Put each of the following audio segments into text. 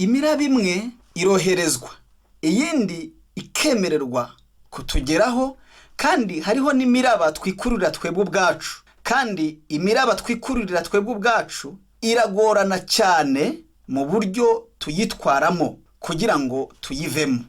Imiraba imwe iroherezwa, iyindi ikemererwa kutugeraho, kandi hariho n'imiraba twikururira twebwe ubwacu. Kandi imiraba twikururira twebwe ubwacu iragorana cyane mu buryo tuyitwaramo kugira ngo tuyivemo.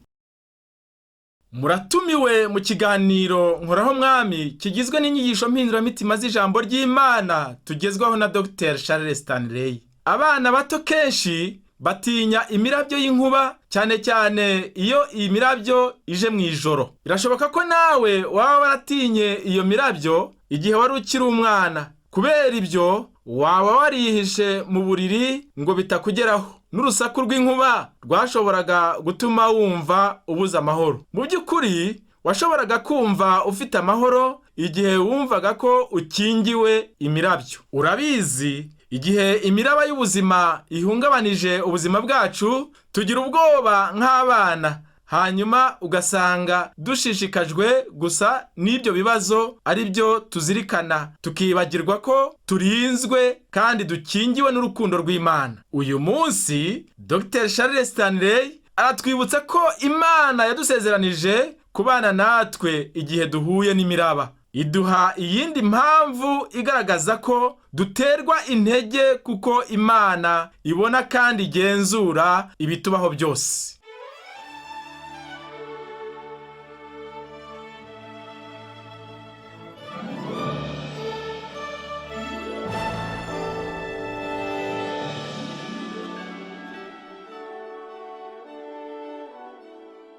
Muratumiwe mu kiganiro Nkoraho Mwami kigizwe n'inyigisho mpinduramitima z'ijambo ry'Imana tugezwaho na Dr Charles Stanley. Abana bato kenshi batinya imirabyo y'inkuba, cyane cyane iyo iyi mirabyo ije mu ijoro. Birashoboka ko nawe waba waratinye iyo mirabyo igihe wari ukiri umwana. Kubera ibyo waba warihishe mu buriri ngo bitakugeraho, n'urusaku rw'inkuba rwashoboraga gutuma wumva ubuze amahoro. Mu by'ukuri washoboraga kumva ufite amahoro igihe wumvaga ko ukingiwe imirabyo. Urabizi, igihe imiraba y'ubuzima ihungabanije ubuzima bwacu, tugira ubwoba nk'abana, hanyuma ugasanga dushishikajwe gusa n'ibyo bibazo ari byo tuzirikana, tukibagirwa ko turinzwe kandi dukingiwe n'urukundo rw'Imana. Uyu munsi Dr Charles Stanley aratwibutsa ko Imana yadusezeranije kubana natwe igihe duhuye n'imiraba. Iduha iyindi mpamvu igaragaza ko duterwa intege, kuko Imana ibona kandi igenzura ibitubaho byose.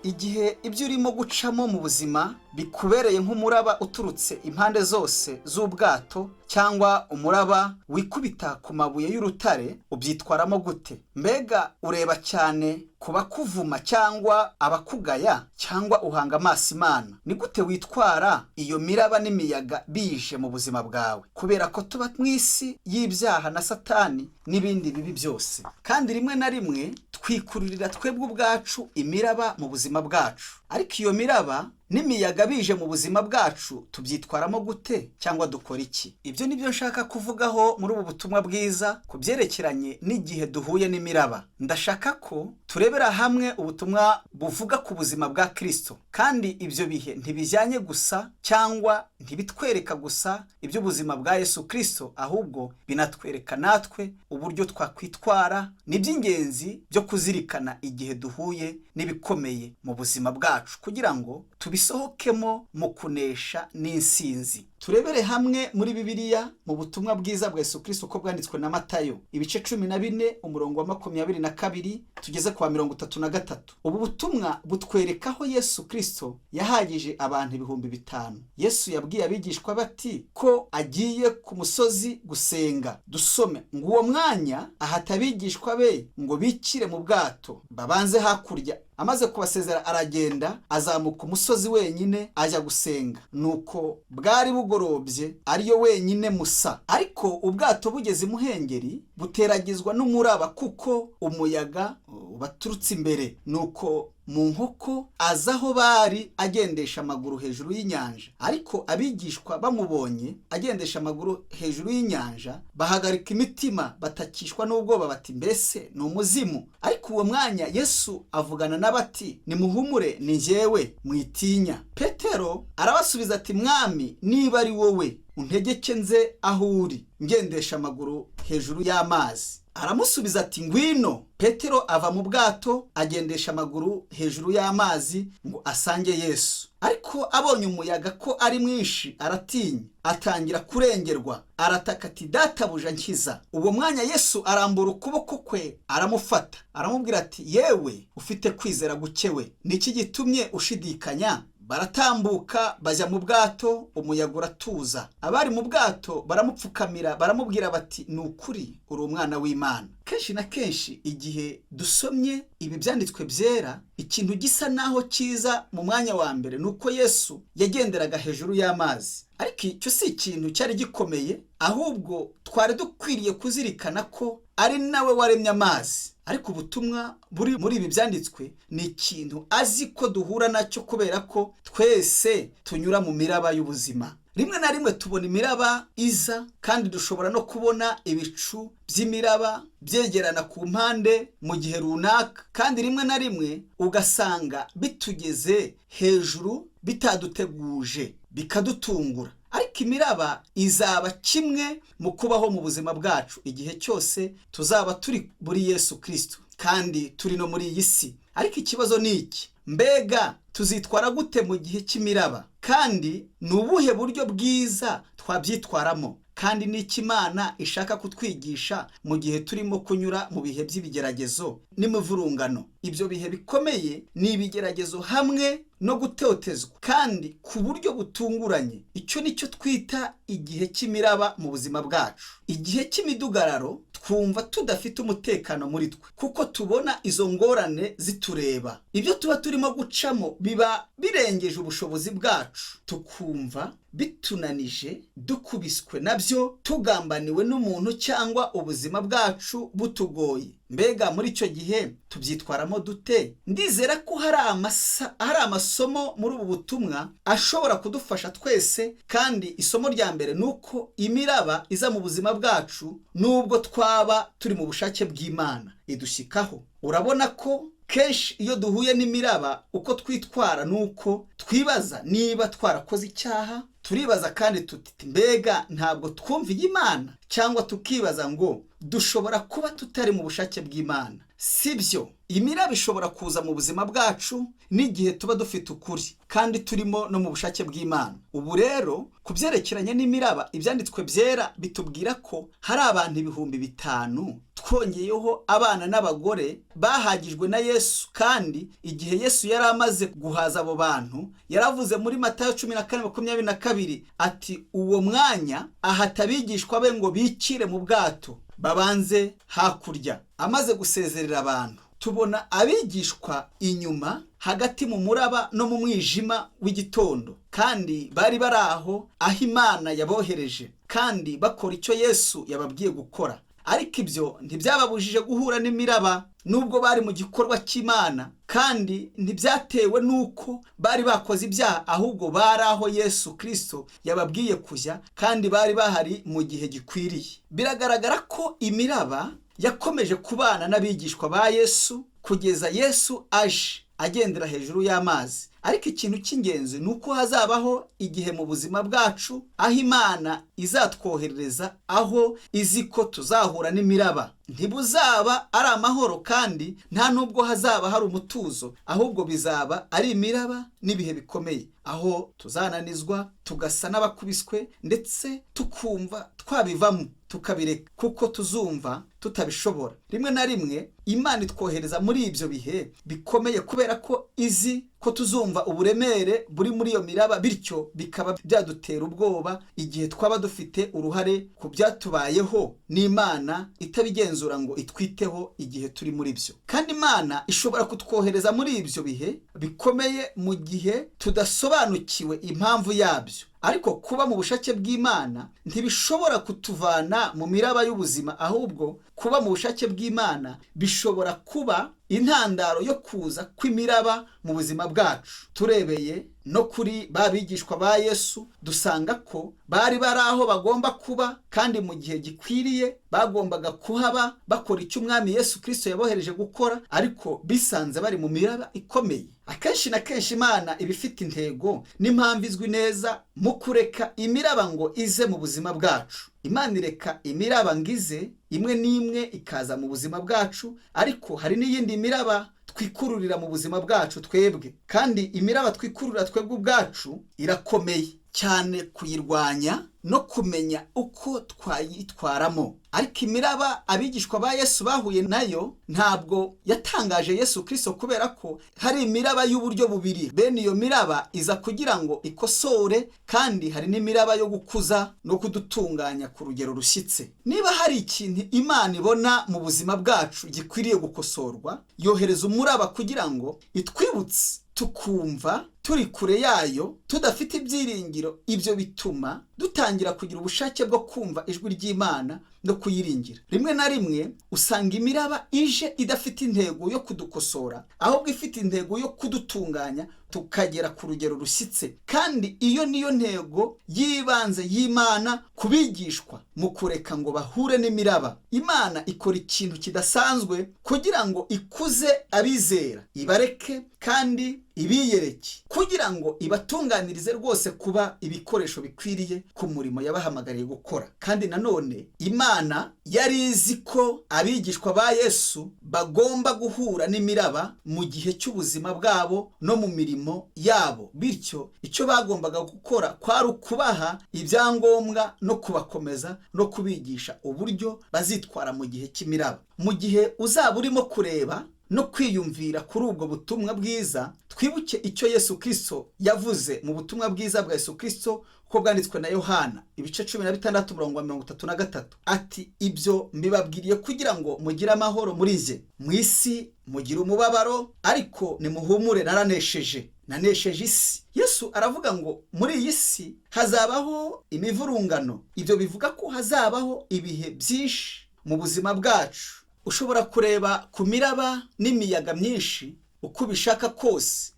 Igihe ibyo urimo gucamo mu buzima bikubereye nk'umuraba uturutse impande zose z'ubwato, cyangwa umuraba wikubita ku mabuye y'urutare, ubyitwaramo gute? Mbega ureba cyane ku bakuvuma cyangwa abakugaya, cyangwa uhanga amaso Imana? Ni gute witwara iyo miraba n'imiyaga bije mu buzima bwawe? Kubera ko tuba mu isi y'ibyaha na Satani n'ibindi bibi byose, kandi rimwe na rimwe twikururira twebwe ubwacu imiraba mu buzima bwacu. Ariko iyo miraba n'imiyaga bije mu buzima bwacu, tubyitwaramo gute cyangwa dukora iki? Ibyo ni byo nshaka kuvugaho muri ubu butumwa bwiza ku byerekeranye n'igihe duhuye n'imiraba. Ndashaka ko turebera hamwe ubutumwa buvuga ku buzima bwa Kristo, kandi ibyo bihe ntibijyanye gusa cyangwa ntibitwereka gusa iby'ubuzima bwa Yesu Kristo, ahubwo binatwereka natwe uburyo twakwitwara. Ni iby'ingenzi byo kuzirikana igihe duhuye n'ibikomeye mu buzima bwacu kugira ngo tubisohokemo mu kunesha n'insinzi. Turebere hamwe muri Bibiliya mu butumwa bwiza bwa Yesu Kristo uko bwanditswe na Matayo, ibice 14, umurongo wa 22 tugeze kwa 33. Ubu butumwa butwereka aho Yesu Kristo yahagije abantu 5000. Yesu yabwiye abigishwa bati ko agiye ku musozi gusenga. Dusome ngo uwo mwanya ahata abigishwa be ngo bikire mu bwato babanze hakurya. Amaze kubasezera aragenda azamuka umusozi wenyine ajya gusenga. Nuko bwari bugorobye, ariyo wenyine musa. Ariko ubwato bugeze imuhengeri buteragizwa n'umuraba, kuko umuyaga ubaturutse imbere. Nuko mu nkoko aza aho bari agendesha amaguru hejuru y'inyanja. Ariko abigishwa bamubonye agendesha amaguru hejuru y'inyanja, bahagarika imitima, batakishwa n'ubwoba bati mbese ni umuzimu. Ariko uwo mwanya Yesu avugana n'abati nimuhumure, ni njyewe, mwitinya. Petero arabasubiza ati Mwami, niba ari wowe untegeke nze aho uri ngendesha amaguru hejuru y'amazi. Aramusubiza ati ngwino. Petero ava mu bwato agendesha amaguru hejuru y'amazi ngo asange Yesu. Ariko abonye umuyaga ko ari mwinshi aratinya, atangira kurengerwa, arataka ati databuja nkiza. Uwo mwanya Yesu arambura ukuboko kwe aramufata, aramubwira ati yewe ufite kwizera gukewe, niki gitumye ushidikanya? Baratambuka bajya mu bwato, umuyaga uratuza. Abari mu bwato baramupfukamira, baramubwira bati ni ukuri uri umwana w'Imana. Kenshi na kenshi igihe dusomye ibi byanditswe byera, ikintu gisa naho kiza mu mwanya wa mbere ni uko Yesu yagenderaga hejuru y'amazi. Ariko icyo si ikintu cyari gikomeye, ahubwo twari dukwiriye kuzirikana ko ari nawe waremye amazi. Ariko ubutumwa buri muri ibi byanditswe ni ikintu azi ko duhura nacyo, kubera ko twese tunyura mu miraba y'ubuzima. Rimwe na rimwe tubona imiraba iza, kandi dushobora no kubona ibicu by'imiraba byegerana ku mpande mu gihe runaka, kandi rimwe na rimwe ugasanga bitugeze hejuru bitaduteguje, bikadutungura. Ariko imiraba izaba kimwe mu kubaho mu buzima bwacu igihe cyose tuzaba turi muri Yesu Kristo kandi turi no muri iyi si. Ariko ikibazo ni iki: mbega tuzitwara gute mu gihe cy'imiraba? Kandi ni ubuhe buryo bwiza twabyitwaramo? Kandi n'icyo Imana ishaka kutwigisha mu gihe turimo kunyura mu bihe by'ibigeragezo n'imivurungano? Ibyo bihe bikomeye ni ibigeragezo hamwe no gutotezwa, kandi ku buryo butunguranye. Icyo ni cyo twita igihe cy'imiraba mu buzima bwacu. Igihe cy'imidugararo, twumva tudafite umutekano muri twe, kuko tubona izo ngorane zitureba. Ibyo tuba turimo gucamo biba birengeje ubushobozi bwacu, tukumva bitunanije, dukubiswe nabyo, tugambaniwe n'umuntu, cyangwa ubuzima bwacu butugoye. Mbega muri icyo gihe tubyitwaramo dute? Ndizera ko hari amasomo muri ubu butumwa ashobora kudufasha twese. Kandi isomo rya mbere ni uko imiraba iza mu buzima bwacu nubwo twaba turi mu bushake bw'Imana, idushyikaho. Urabona ko kenshi iyo duhuye n'imiraba, uko twitwara ni uko twibaza niba twarakoze icyaha. Turibaza kandi tuti: mbega ntabwo twumviye Imana? Cyangwa tukibaza ngo dushobora kuba tutari mu bushake bw'Imana. Si byo. Imiraba ishobora kuza mu buzima bwacu n'igihe tuba dufite ukuri kandi turimo no mu bushake bw'Imana. Ubu rero, ku byerekeranye n'imiraba, Ibyanditswe Byera bitubwira ko hari abantu 5000, twongeyeho abana n'abagore, bahagijwe na Yesu. Kandi igihe Yesu yari amaze guhaza abo bantu, yaravuze muri Matayo 14:22 ati: "Uwo mwanya ahata abigishwa be ngo bikire mu bwato babanze hakurya." Amaze gusezerera abantu, tubona abigishwa inyuma hagati mu muraba no mu mwijima w'igitondo, kandi bari bari aho Imana yabohereje, kandi bakora icyo Yesu yababwiye gukora. Ariko ibyo ntibyababujije guhura n'imiraba nubwo bari mu gikorwa cy'Imana, kandi ntibyatewe n'uko bari bakoze ibyaha, ahubwo bari aho Yesu Kristo yababwiye kujya, kandi bari bahari mu gihe gikwiriye. Biragaragara ko imiraba yakomeje kubana n'abigishwa ba Yesu kugeza Yesu aje agendera hejuru y'amazi. Ariko ikintu cy'ingenzi ni uko hazabaho igihe mu buzima bwacu aho Imana izatwoherereza aho izi ko tuzahura n'imiraba. Ntibuzaba ari amahoro, kandi nta nubwo hazaba hari umutuzo, ahubwo bizaba ari imiraba n'ibihe bikomeye, aho tuzananizwa, tugasa n'abakubiswe, ndetse tukumva twabivamo tukabireka kuko tuzumva tutabishobora. Rimwe na rimwe Imana itwohereza muri ibyo bihe bikomeye kubera ko izi ko tuzumva uburemere buri muri iyo miraba, bityo bikaba byadutera ubwoba igihe twaba dufite uruhare ku byatubayeho n'Imana itabigenzura ngo itwiteho igihe turi muri byo. Kandi Imana ishobora kutwohereza muri ibyo bihe bikomeye mu gihe tudasobanukiwe impamvu yabyo. Ariko kuba mu bushake bw'Imana ntibishobora kutuvana mu miraba y'ubuzima, ahubwo kuba mu bushake bw'Imana bishobora kuba intandaro yo kuza kw'imiraba mu buzima bwacu. Turebeye no kuri ba bigishwa ba Yesu, dusanga ko bari bari aho bagomba kuba, kandi mu gihe gikwiriye bagombaga kuhaba bakora icyo Umwami Yesu Kristo yabohereje gukora, ariko bisanze bari mu miraba ikomeye. Akenshi na kenshi Imana iba ifite intego n'impamvu izwi neza mu kureka imiraba ngo ize mu buzima bwacu. Imana ireka imiraba ngo ize, imwe n'imwe ikaza mu buzima bwacu, ariko hari n'iyindi miraba twikururira mu buzima bwacu twebwe. Kandi imiraba twikururira twebwe ubwacu irakomeye cyane kuyirwanya no kumenya uko twayitwaramo. Ariko imiraba abigishwa ba Yesu bahuye nayo ntabwo yatangaje Yesu Kristo, kubera ko hari imiraba y'uburyo bubiri. Bene iyo miraba iza kugira ngo ikosore, kandi hari n'imiraba yo gukuza no kudutunganya ku rugero rushyitse. Niba hari ikintu Imana ibona mu buzima bwacu gikwiriye gukosorwa, yohereza umuraba kugira ngo itwibutse, tukumva turi kure yayo, tudafite ibyiringiro, ibyo bituma dutangira kugira ubushake bwo kumva ijwi ry'Imana no kuyiringira. Rimwe na rimwe usanga imiraba ije idafite intego yo kudukosora, ahubwo ifite intego yo kudutunganya tukagera ku rugero rushyitse. Kandi iyo niyo ntego y'ibanze y'Imana kubigishwa mu kureka ngo bahure n'imiraba. Imana ikora ikintu kidasanzwe kugira ngo ikuze abizera, ibareke kandi ibiyereke, kugira ngo ibatunganirize rwose kuba ibikoresho bikwiriye ku murimo yabahamagariye gukora. Kandi nanone Imana yari izi ko abigishwa ba Yesu bagomba guhura n'imiraba mu gihe cy'ubuzima bwabo no mu mirimo yabo. Bityo icyo bagombaga gukora kwari ukubaha ibyangombwa no kubakomeza no kubigisha uburyo bazitwara mu gihe cy'imiraba. Mu gihe uzaba urimo kureba no kwiyumvira kuri ubwo butumwa bwiza, twibuke icyo Yesu Kristo yavuze mu butumwa bwiza bwa Yesu Kristo uko bwanditswe na Yohana ibice 16 umurongo wa 33, ati: ibyo mbibabwiriye kugira ngo mugire amahoro muri jye. Mu isi mugire umubabaro, ariko nimuhumure, naranesheje, nanesheje isi. Yesu aravuga ngo muri iyi si hazabaho imivurungano. Ibyo bivuga ko hazabaho ibihe byinshi mu buzima bwacu. Ushobora kureba ku miraba n'imiyaga myinshi uko ubishaka kose,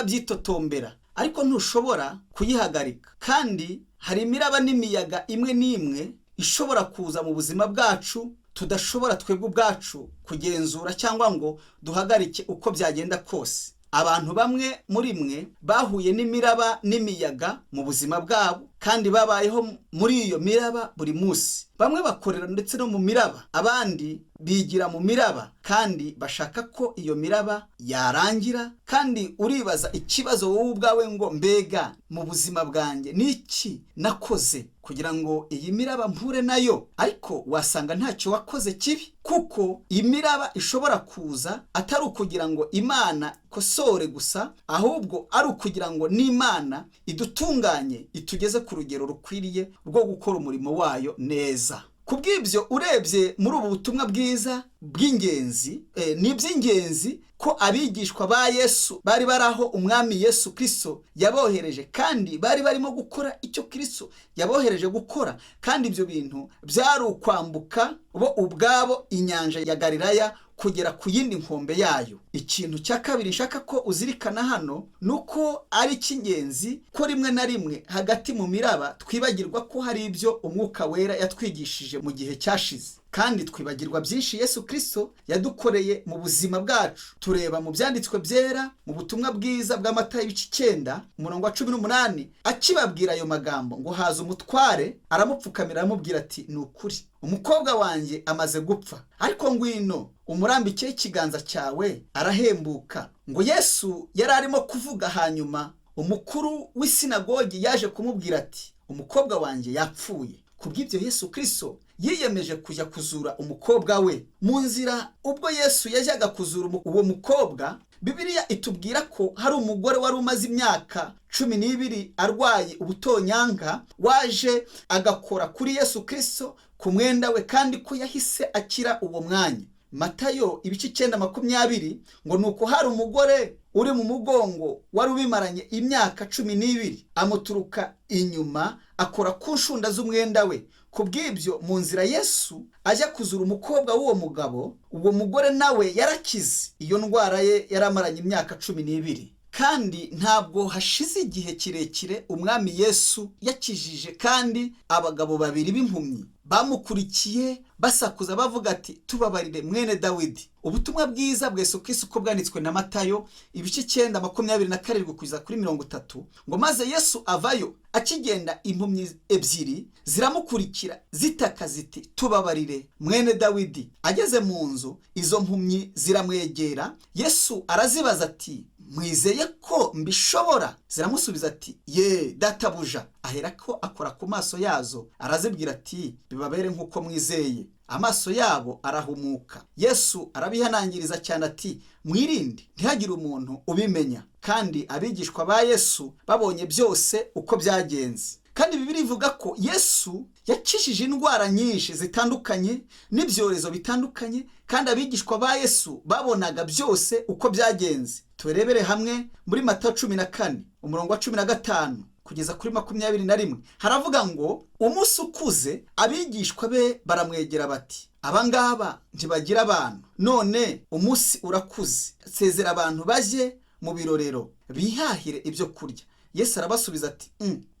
ukanabyitotombera, ariko ntushobora kuyihagarika. Kandi hari imiraba n'imiyaga imwe n'imwe ishobora kuza mu buzima bwacu tudashobora twebwe ubwacu kugenzura cyangwa ngo duhagarike uko byagenda kose. Abantu bamwe muri mwe bahuye n'imiraba n'imiyaga mu buzima bwabo, kandi babayeho muri iyo miraba buri munsi. Bamwe bakorera ndetse no mu miraba, abandi bigira mu miraba, kandi bashaka ko iyo miraba yarangira. Kandi uribaza ikibazo wowe ubwawe ngo mbega mu buzima bwanjye niki nakoze kugira ngo iyi miraba mpure nayo? Ariko wasanga ntacyo wakoze kibi, kuko imiraba ishobora kuza atari ukugira ngo Imana ikosore gusa, ahubwo ari ukugira ngo n'Imana idutunganye, itugeze ku rugero rukwiriye rwo gukora umurimo wayo neza. Kubw'ibyo urebye muri ubu butumwa bwiza bw'ingenzi, ni iby'ingenzi ko abigishwa ba Yesu bari baraho umwami Yesu Kristo yabohereje, kandi bari barimo gukora icyo Kristo yabohereje gukora. Kandi ibyo bintu byari ukwambuka bo ubwabo inyanja ya Galilaya kugera ku yindi nkombe yayo. Ikintu cya kabiri nshaka ko uzirikana hano ni uko ari icy'ingenzi ko rimwe na rimwe hagati mu miraba twibagirwa ko hari ibyo Umwuka Wera yatwigishije mu gihe cyashize, kandi twibagirwa byinshi Yesu Kristo yadukoreye mu buzima bwacu. Tureba mu byanditswe byera mu butumwa bwiza bwa Matayo ibice 9 umurongo wa 18, akibabwira ayo magambo ngo haza umutware aramupfukamira aramubwira ati: ni ukuri umukobwa wanjye amaze gupfa, ariko ngwino umurambikeho ikiganza cyawe arahembuka. Ngo Yesu yari arimo kuvuga, hanyuma umukuru w'isinagogi yaje kumubwira ati: umukobwa wanjye yapfuye. Kubw'ibyo Yesu Kristo yiyemeje kujya kuzura umukobwa we. Mu nzira ubwo Yesu yajyaga kuzura uwo mukobwa, Bibiliya itubwira ko hari umugore wari umaze imyaka 12 arwaye ubutonyanga, waje agakora kuri Yesu Kristo ku mwenda we, kandi ko yahise akira uwo mwanya. Matayo ibice 9:20 ngo nuko hari umugore uri mu mugongo wari ubimaranye imyaka 12, amuturuka inyuma akora ku nshunda z'umwenda we. Kubw'ibyo mu nzira Yesu ajya kuzura umukobwa w'uwo mugabo, uwo mugore nawe yarakize iyo ndwara ye yaramaranye imyaka 12. Kandi ntabwo hashize igihe kirekire umwami Yesu yakijije kandi abagabo babiri b'impumyi bamukurikiye basakuza bavuga ati: tubabarire mwene Dawidi. Ubutumwa bwiza bwa Yesu Kristo uko bwanditswe na Matayo ibice 9:27 kugeza kuri 30, ngo maze Yesu avayo akigenda impumyi ebyiri ziramukurikira zitaka ziti: tubabarire mwene Dawidi. Ageze mu nzu izo mpumyi ziramwegera, Yesu arazibaza ati: mwizeye ko mbishobora? Ziramusubiza ati: ye databuja. Aherako akora ku maso yazo arazibwira ati: bibabere nk'uko mwizeye. Amaso yabo arahumuka. Yesu arabihanangiriza cyane ati: mwirinde ntihagire umuntu ubimenya. Kandi abigishwa ba Yesu babonye byose uko byagenze. Kandi Bibiliya ivuga ko Yesu yakijije indwara nyinshi zitandukanye n'ibyorezo bitandukanye, kandi abigishwa ba Yesu babonaga byose uko byagenze. Turebere hamwe muri Matayo 14 umurongo wa 15 kugeza kuri 21. Haravuga ngo umunsi ukuze abigishwa be baramwegera bati: abangaba ntibagira abantu, none umunsi urakuze, sezera abantu bajye mu birorero bihahire ibyo kurya. Yesu arabasubiza ati: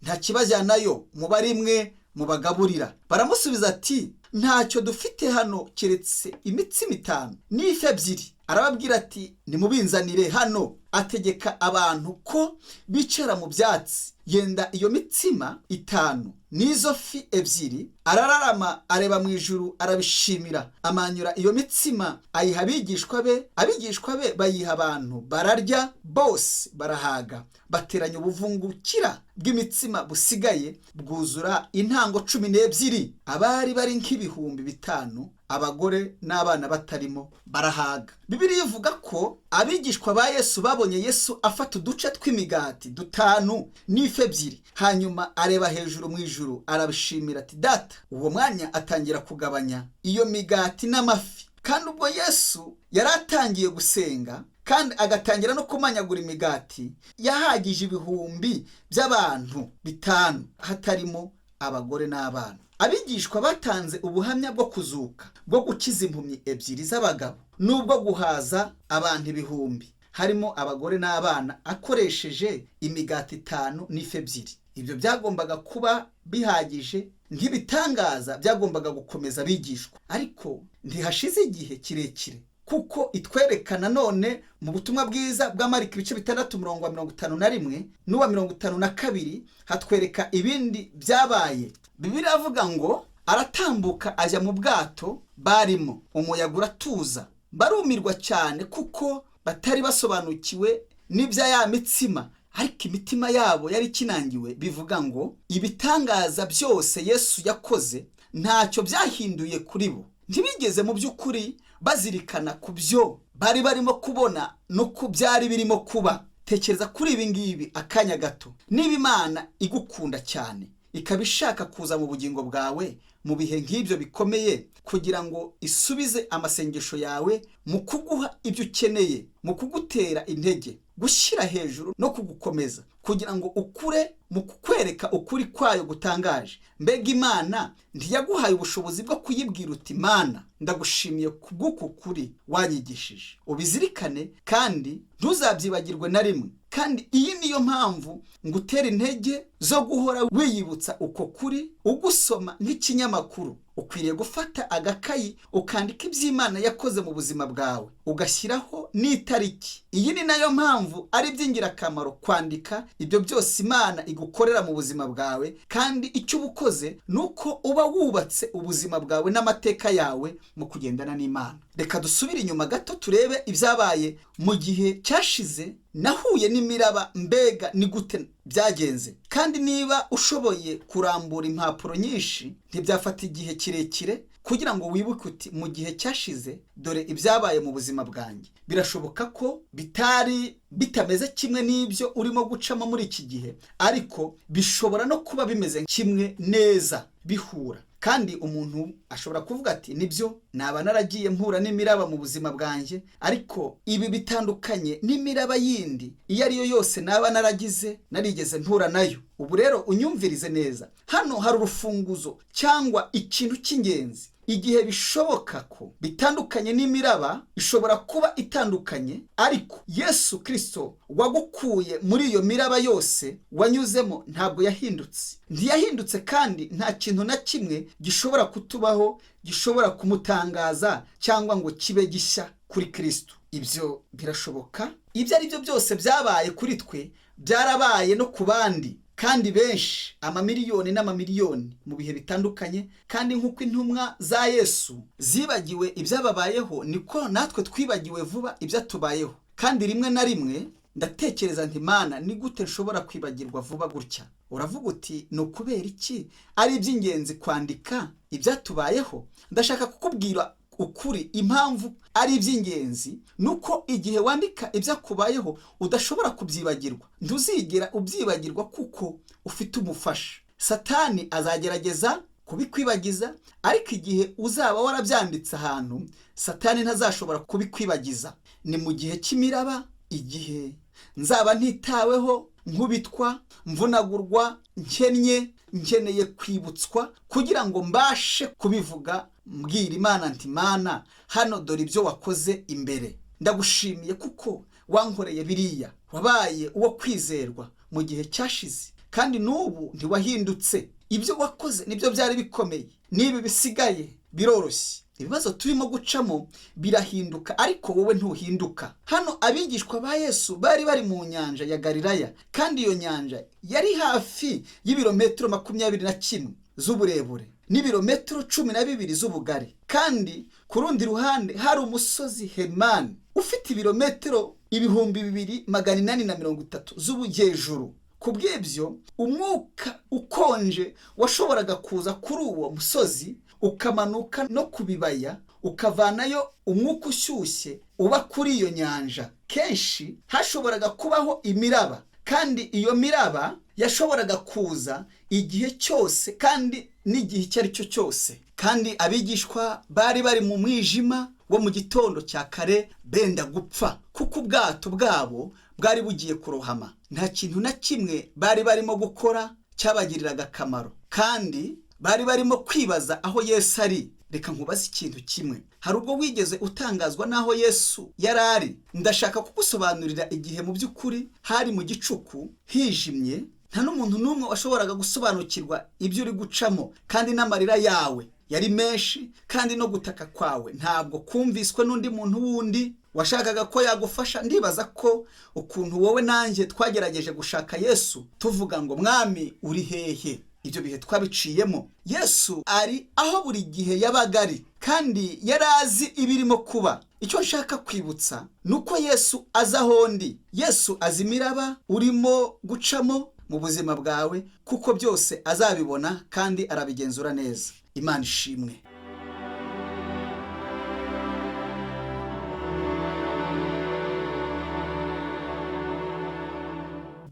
nta kibajyanayo, muba rimwe mubagaburira. Baramusubiza ati: ntacyo dufite hano keretse imitsima 5 n'ifi 2. Arababwira ati: nimubinzanire hano. Ategeka abantu ko bicara mu byatsi. Yenda iyo mitsima 5 n'izo fi 2, arararama areba mu ijuru arabishimira, amanyura iyo mitsima ayiha abigishwa be, abigishwa be bayiha abantu, bararya bose barahaga, bateranya ubuvungukira bw'imitsima busigaye bwuzura intango 12. Abari bari nk'ibihumbi 5, abagore n'abana batarimo, barahaga. Bibiliya ivuga ko abigishwa ba Yesu babonye Yesu afata uduce tw'imigati 5 n'ifi 2, hanyuma areba hejuru mu ijuru arabishimira ati: Data. Uwo mwanya atangira kugabanya iyo migati n'amafi. Kandi ubwo Yesu yari atangiye gusenga kandi agatangira no kumanyagura imigati, yahagije ibihumbi by'abantu 5 hatarimo abagore n'abana. Abigishwa batanze ubuhamya bwo kuzuka, bwo gukiza impumyi 2 z'abagabo, n'ubwo guhaza abantu ibihumbi harimo abagore n'abana akoresheje imigati 5 n'ifi 2. Ibyo byagombaga kuba bihagije nk'ibitangaza byagombaga gukomeza abigishwa. Ariko ntihashize igihe kirekire, kuko itwerekana none mu butumwa bwiza bwa Mariko ibice 6 umurongo wa 51 n'uwa 52, hatwereka ibindi byabaye. Bibiliya iravuga ngo aratambuka ajya mu bwato barimo, umuyaga uratuza, barumirwa cyane kuko batari basobanukiwe n'ibya ya mitsima, ariko imitima yabo yari ikinangiwe. Bivuga ngo ibitangaza byose Yesu yakoze ntacyo byahinduye kuri bo. Ntibigeze mu by'ukuri bazirikana ku byo bari barimo kubona no ku byari birimo kuba. Tekereza kuri ibi ngibi akanya gato. Niba Imana igukunda cyane, ikaba ishaka kuza mu bugingo bwawe mu bihe nk'ibyo bikomeye, kugira ngo isubize amasengesho yawe mu kuguha ibyo ukeneye, mu kugutera intege, gushyira hejuru no kugukomeza, kugira ngo ukure mu kukwereka ukuri kwayo gutangaje. Mbega Imana ntiyaguhaye ubushobozi bwo kuyibwira uti: Mana, ndagushimiye kubw'uku kuri wanyigishije. Ubizirikane kandi ntuzabyibagirwe na rimwe. Kandi iyi niyo mpamvu ngutera intege zo guhora wiyibutsa uko kuri, ugusoma nk'ikinyamakuru. Ukwiriye gufata agakayi ukandika iby'Imana yakoze mu buzima bwawe, ugashyiraho n'itariki. Iyi ni nayo mpamvu ari iby'ingirakamaro kwandika ibyo byose Imana igukorera mu buzima bwawe, kandi icyo uba ukoze ni uko uba wubatse ubuzima bwawe n'amateka yawe mu kugendana n'Imana. Reka dusubire inyuma gato turebe ibyabaye mu gihe cyashize. Nahuye n'imiraba, mbega ni gute byagenze? Kandi niba ushoboye kurambura impapuro nyinshi, ntibyafata igihe kirekire kugira ngo wibuke uti: mu gihe cyashize dore ibyabaye mu buzima bwanjye. Birashoboka ko bitari bitameze kimwe n'ibyo urimo gucamo muri iki gihe, ariko bishobora no kuba bimeze kimwe neza, bihura. Kandi umuntu ashobora kuvuga ati: nibyo, naba naragiye mpura n'imiraba mu buzima bwanjye, ariko ibi bitandukanye n'imiraba yindi iyo ari yo yose naba naragize, narigeze mpura nayo. Ubu rero unyumvirize neza, hano hari urufunguzo cyangwa ikintu cy'ingenzi. Igihe bishoboka ko bitandukanye n'imiraba, ishobora kuba itandukanye, ariko Yesu Kristo wagukuye muri iyo miraba yose wanyuzemo ntabwo yahindutse. Ntiyahindutse, kandi nta kintu na kimwe gishobora kutubaho gishobora kumutangaza cyangwa ngo kibe gishya kuri Kristo. Ibyo birashoboka. Ibyo ari byo byose byabaye kuri twe byarabaye no ku bandi, kandi benshi, amamiliyoni n'amamiliyoni mu bihe bitandukanye. Kandi nk'uko intumwa za Yesu zibagiwe ibyababayeho, niko natwe twibagiwe vuba ibyatubayeho. Kandi rimwe na rimwe ndatekereza nti: Mana, ni gute nshobora kwibagirwa vuba gutya? Uravuga uti: ni ukubera iki ari iby'ingenzi kwandika ibyatubayeho? Ndashaka kukubwira ukuri impamvu ari iby'ingenzi, nuko igihe wandika ibyakubayeho udashobora kubyibagirwa. Ntuzigera ubyibagirwa kuko ufite umufasha. Satani azagerageza kubikwibagiza, ariko igihe uzaba warabyanditse ahantu, Satani ntazashobora kubikwibagiza. Ni mu gihe cy'imiraba, igihe nzaba ntitaweho, nkubitwa, mvunagurwa, nkennye, nkeneye kwibutswa kugira ngo mbashe kubivuga, mbwira Imana nti Mana, hano dore ibyo wakoze imbere, ndagushimiye kuko wankoreye biriya, wabaye uwo kwizerwa mu gihe cyashize kandi n'ubu ntiwahindutse. Ibyo wakoze nibyo byari bikomeye, n'ibi bisigaye biroroshye. Ibibazo turimo gucamo birahinduka, ariko wowe ntuhinduka. Hano abigishwa ba Yesu bari bari mu nyanja ya Galilaya, kandi iyo nyanja yari hafi y'ibirometero 21 z'uburebure n'ibirometero 12 z'ubugari, kandi ku rundi ruhande hari umusozi Herimani ufite ibirometero 2830 z'ubujyejuru. Ku bw'ibyo umwuka ukonje washoboraga kuza kuri uwo musozi ukamanuka no ku bibaya, ukavanayo umwuka ushyushye uba kuri iyo nyanja. Kenshi hashoboraga kubaho imiraba, kandi iyo miraba yashoboraga kuza igihe cyose kandi n'igihe icyo ari cyo cyose. Kandi abigishwa bari bari mu mwijima wo mu gitondo cya kare, benda gupfa kuko ubwato bwabo bwari bugiye kurohama. Nta kintu na kimwe bari barimo gukora cyabagiriraga akamaro, kandi bari barimo kwibaza aho Yesu ari. Reka nkubaze ikintu kimwe, hari ubwo wigeze utangazwa n'aho Yesu yari ari? Ndashaka kugusobanurira igihe mu by'ukuri hari mu gicuku hijimye, nta n'umuntu n'umwe washoboraga gusobanukirwa ibyo uri gucamo, kandi n'amarira yawe yari menshi, kandi no gutaka kwawe ntabwo kumviswe n'undi muntu wundi washakaga ko yagufasha. Ndibaza ko ukuntu wowe nanjye twagerageje gushaka Yesu tuvuga ngo Mwami uri hehe? Ibyo bihe twabiciyemo. Yesu ari aho buri gihe yabaga ari, kandi yari azi ibirimo kuba. Icyo nshaka kwibutsa ni uko Yesu azi aho ndi. Yesu azi imiraba urimo gucamo mu buzima bwawe, kuko byose azabibona kandi arabigenzura neza. Imana ishimwe.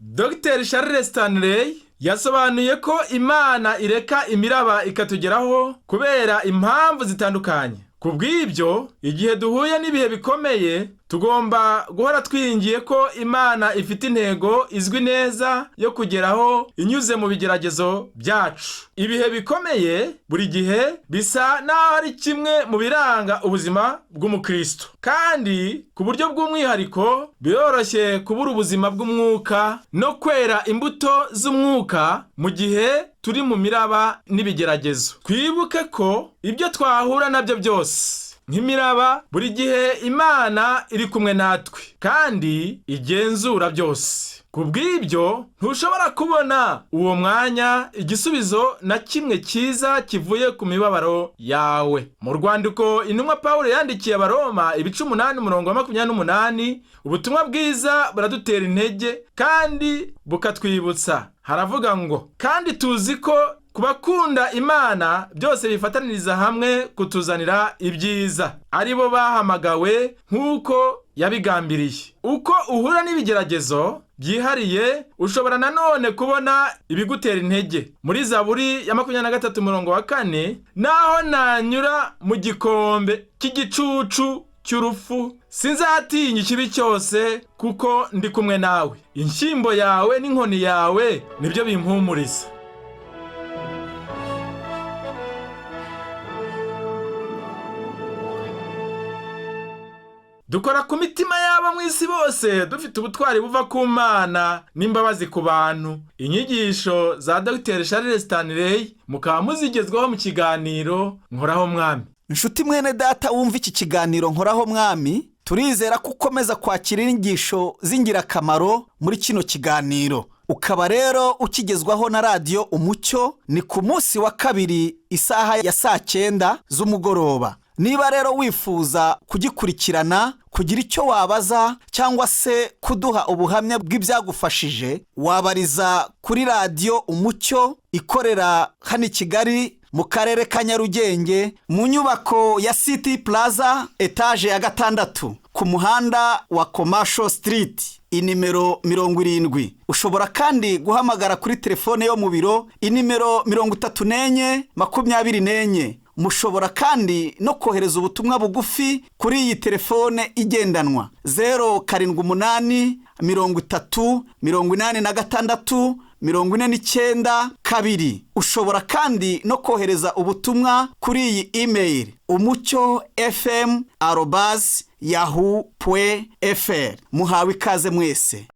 Dr Charles Stanley yasobanuye ko Imana ireka imiraba ikatugeraho kubera impamvu zitandukanye. Ku bw'ibyo, igihe duhuye n'ibihe bikomeye, tugomba guhora twiringiye ko Imana ifite intego izwi neza yo kugeraho inyuze mu bigeragezo byacu. Ibihe bikomeye buri gihe bisa n'aho ari kimwe mu biranga ubuzima bw'umukristo, kandi ku buryo bw'umwihariko biroroshye kubura ubuzima bw'umwuka no kwera imbuto z'umwuka mu gihe turi mu miraba n'ibigeragezo. Twibuke ko ibyo twahura nabyo byose nk'imiraba, buri gihe Imana iri kumwe natwe kandi igenzura byose. Ku bw'ibyo ntushobora kubona uwo mwanya igisubizo na kimwe cyiza kivuye ku mibabaro yawe. Mu rwandiko intumwa Pawulo yandikiye Abaroma ibice 8 umurongo wa 28, ubutumwa bwiza buradutera intege kandi bukatwibutsa. Haravuga ngo kandi tuzi ko ku bakunda Imana byose bifataniriza hamwe kutuzanira ibyiza, ari bo bahamagawe nk'uko yabigambiriye. Uko uhura n'ibigeragezo byihariye, ushobora nanone kubona ibigutera intege. Muri Zaburi ya 23 umurongo wa 4, naho nanyura mu gikombe cy'igicucu cy'urupfu, sinzatinya ikibi cyose kuko ndi kumwe nawe. Inshyimbo yawe n'inkoni yawe nibyo bimpumuriza. Dukora ku mitima y'abo mu isi bose dufite ubutwari buva ku Mana n'imbabazi ku bantu. Inyigisho za Dr Charles Stanley mukaba muzigezwaho mu kiganiro Nkoraho Mwami. Inshuti mwene data wumva iki kiganiro Nkoraho Mwami, turizera ko ukomeza kwakira inyigisho z'ingirakamaro muri kino kiganiro. Ukaba rero ukigezwaho na radiyo Umucyo, ni ku munsi wa kabiri isaha ya 9:00 z'umugoroba. Niba rero wifuza kugikurikirana, kugira icyo wabaza cyangwa se kuduha ubuhamya bw'ibyagufashije, wabariza kuri radiyo Umucyo ikorera hano i Kigali mu karere ka Nyarugenge, mu nyubako ya City Plaza, etaje ya 6, ku muhanda wa Commercial Street. Inimero 70. Ushobora kandi guhamagara kuri telefone yo mu biro, inimero 34 24. Mushobora kandi no kohereza ubutumwa bugufi kuri iyi telefone igendanwa: 078 30 86 49 2. Ushobora kandi no kohereza ubutumwa kuri iyi imeyili: umucyofm@yahoo.fr. Muhawe ikaze mwese.